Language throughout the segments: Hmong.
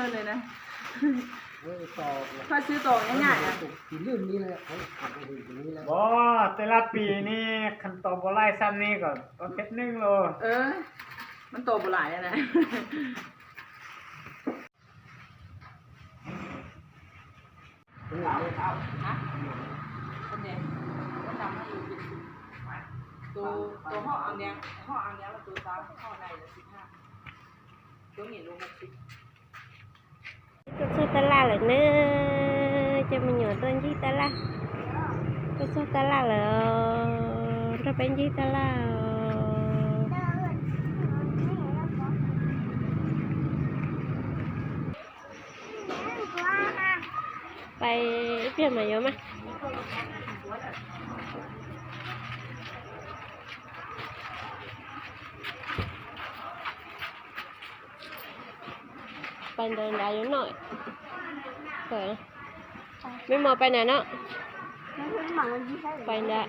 Phaj xwb tos nyaj nyaj. Ua, tej laj pis ne, kheev tos npaum laij xab ne kom tau thiab neej los. Mas tos npaum laij na. Tuaj txog tab laj lawm na, cov me nyuam tuaj ncig tab laj. Tuaj txog tab laj lawm, nrog peb ncig tab laj. Pais ib pliag mas yuav mas. Pais ntawd nrad yuav noj. Mej mos pais nrad no. Pais nrad.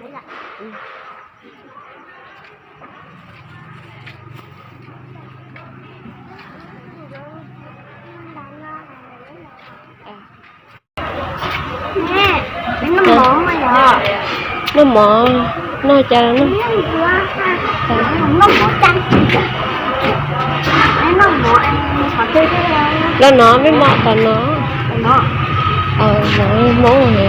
Noj mov, noj cas los noj. Los no mej mos tom no. Hmoob no.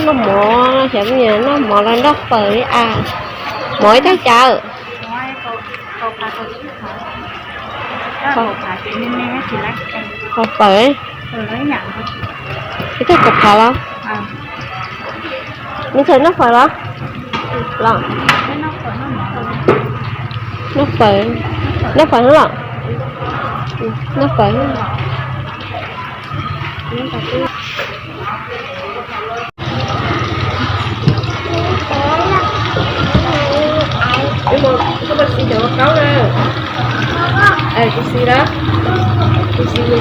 Noj mov, xyov noj mov los nrog fawm li as. Mov ib thaj cas? Qhov fawm, ib thaj kaum phav los? Nws txhais noj fawm los? Los noj fawm, noj fawm los? Noj fawm.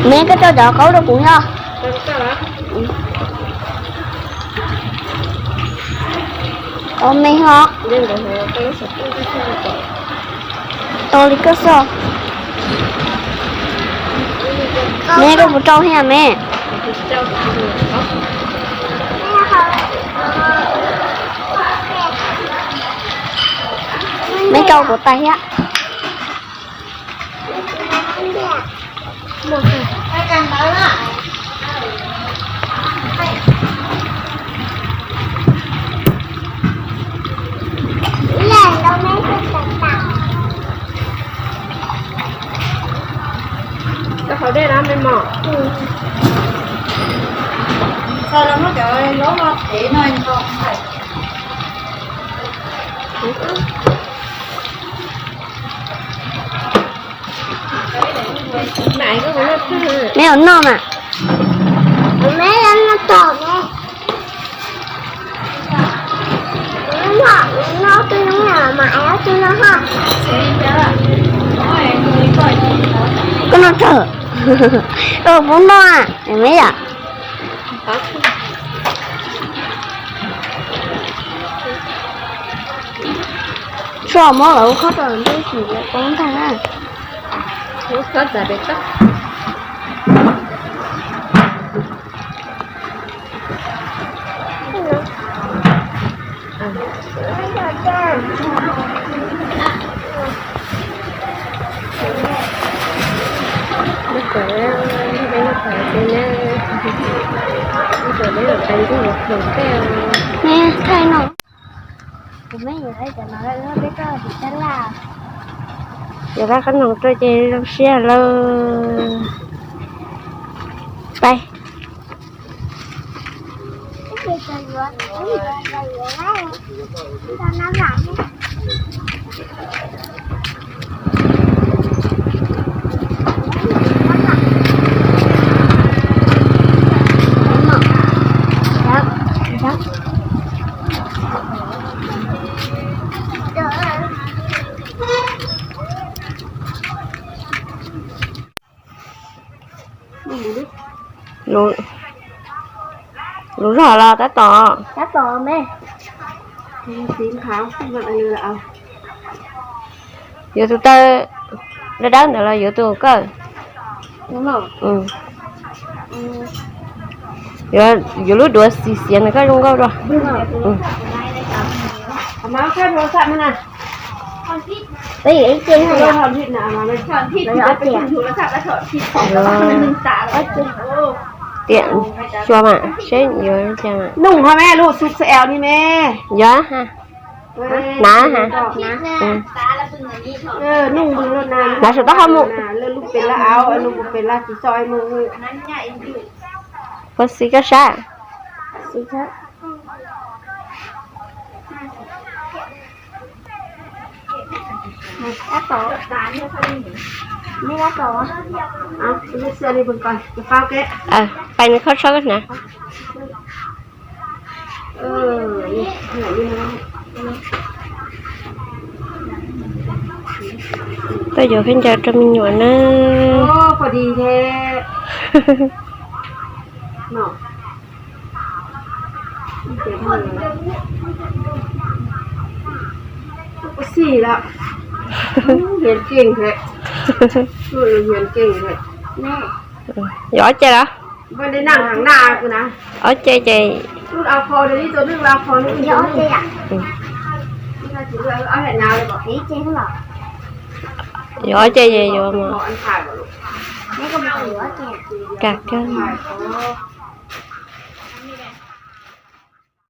Neb, koj coj cov qaub rau kuv yog. Ov, me os. Tau li koj xwb. Me, koj puas rau thiab me? Me rau kuv tais thiab. Rau hauv dej na me mos. Txog los muab cov laub no tev no. Me ua noj mas. Koj noj tag, koj puas noj me yom? Tso mov lawv khob rau ntuj sim poob ntag na. Neb thaij no. Kuv me yuav thaij cov no rau peb koj tiv tab laj. Yuav thaij qab noog rau ces zoo siab lawm. Pais. Lus zog los tab tom. Yuav tus taw dawb dawb ntawd los yuav tus kawg? Yuav lub duav xim xiav ntawd koj zoo nkauj dua. Tiam xyuas mas seb yuav cas. Nug ho me lub xub xev ni me. Yuav ha. Hnav ha. Hnav saum taub hau mus. Puas xis koj sab? Pais nws kho tshab hnav. Tuaj yuav khaub ncaws rau me nyuam na. Yuav ob ce los? Ob ce ces, yuav ob ce ces yuav mas. Kam kawg.